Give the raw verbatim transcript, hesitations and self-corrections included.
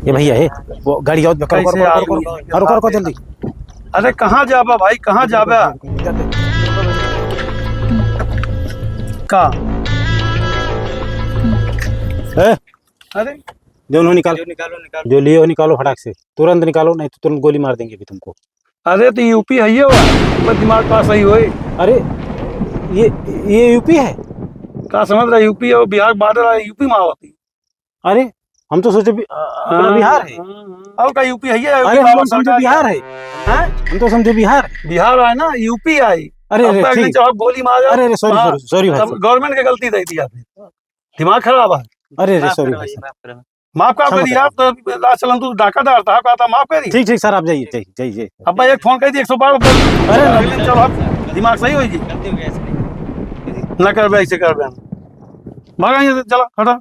ये भैया है, वो गाड़ी जाओ, करो, करो, कैसे करो, आदमी करो, है? करो, करो, करो, जल्दी। अरे कहाँ जाबा भाई, कहाँ जाबा? का? ए? अरे जो उन्हों निकाल, जो निकालो, निकालो। जो लिए हो निकालो फटाक से, तुरंत निकालो, नहीं तो तुरंत गोली मार देंगे अभी तुमको। अरे तो यूपी है ये हुआ, पर दिमाग का सही होए। अरे ये, ये यूपी है? का समझ रहा है? यूपी है, बिहार बॉर्डर है, यूपी में आवत है। अरे हम तो सोचे बि-, अ, अपना हाँ, बिहार है। हाँ, हाँ। और का यूपी है ये? अरे हम तो समझे बिहार है। हैं? हम तो समझे बिहार। बिहार है ना, यूपी आई। अरे, अब अरे, तक ठीक। जब गोली मार अरे, अरे, sorry, हाँ, sorry, sorry भाई, तब sorry। Government के गलती दे दिया फिर। दिमाग खराब है। अरे, अरे, माफ sorry करो भाई जी, साहब। माफ करो। माफ का क्षमा करी करो। आप तो लाज चलन तू डाका डालता है, कहता माफ करी। ठीक, ठीक सर, आप जाइए, जाइए, जाइए, जाइए। अब भाई एक फोन कर दी, एक सौ बारह। अरे, नहीं। चलो, अब दिमाग सही होई जी। गलती हो गई, ऐसे नहीं। ना करबे, ऐसे करबे। भागा यहाँ से, चला, हटा।